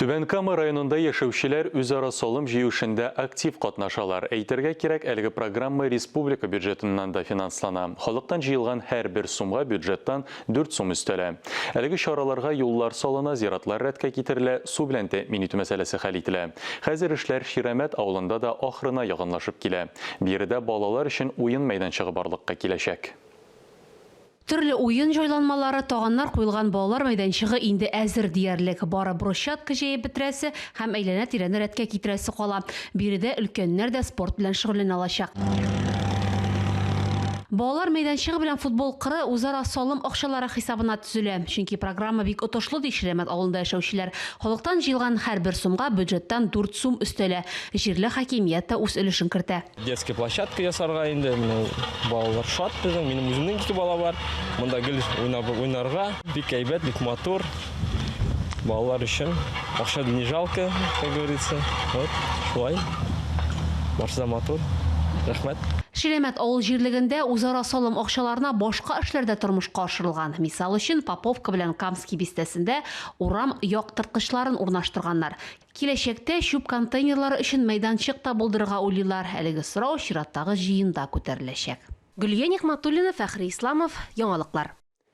Түбән Кама районында яшәүчеләр үзара салым җыю эшендә актив катнашалар. Әйтергә кирәк, әлеге программа республика бюджетыннан да финанслана. Халыктан җыелган һәрбер сумга бюджеттан 4 сум өстәлә. Әлеге чараларга юллар салына, зиратлар рәткә китерелә, су белән тәэмин итү мәсьәләсе хәл ителә. Хәзер эшләр Ширәмәт авылында да ахырына якынлашып килә. Биредә балалар өчен уен мәйданчыгы барлыкка киләчәк. Төрле уен җайланмалары, таганнар куелган балалар мәйданчыгы инде әзер диярлек. Бары брусчатка җәеп бетерәсе һәм әйләнә-тирәне рәткә китерәсе кала. Биредә өлкәннәр дә спорт белән шөгыльләнә алачак. Балалар мәйданчыгы белән футбол кыры үзара салым акчалары хисабына төзелә. Чөнки программа бик отышлы, ди Ширәмәт авылында яшәүчеләр. Халыктан җыелган һәрбер сумга бюджеттан дүрт сум өстәлә. Җирле хакимият тә үз өлешен кертә. Детский площадка ясарга инде менә балалар шат безнең. Минем үземнең ике бала бар. Монда гел уйнап уйнарга. Бик әйбәт, бик матур. Балалар өчен акча не жалко, как говорится. Вот, шулай. Барысы да матур. Рәхмәт. Ширәмәт авыл җирлегендә үзара салым акчаларына башка эшләр дә тормышка ашырылган. Мисал өчен, Поповка белән Камский бистәсендә урам яктырткычларын урнаштырганнар. Киләчәктә чүп контейнерлары өчен мәйданчык та булдырырга уйлыйлар. Әлеге сорау чираттагы җыенда күтәреләчәк. Гөлия Нигъмәтуллина, Фәхри Исламов, Яңалыклар.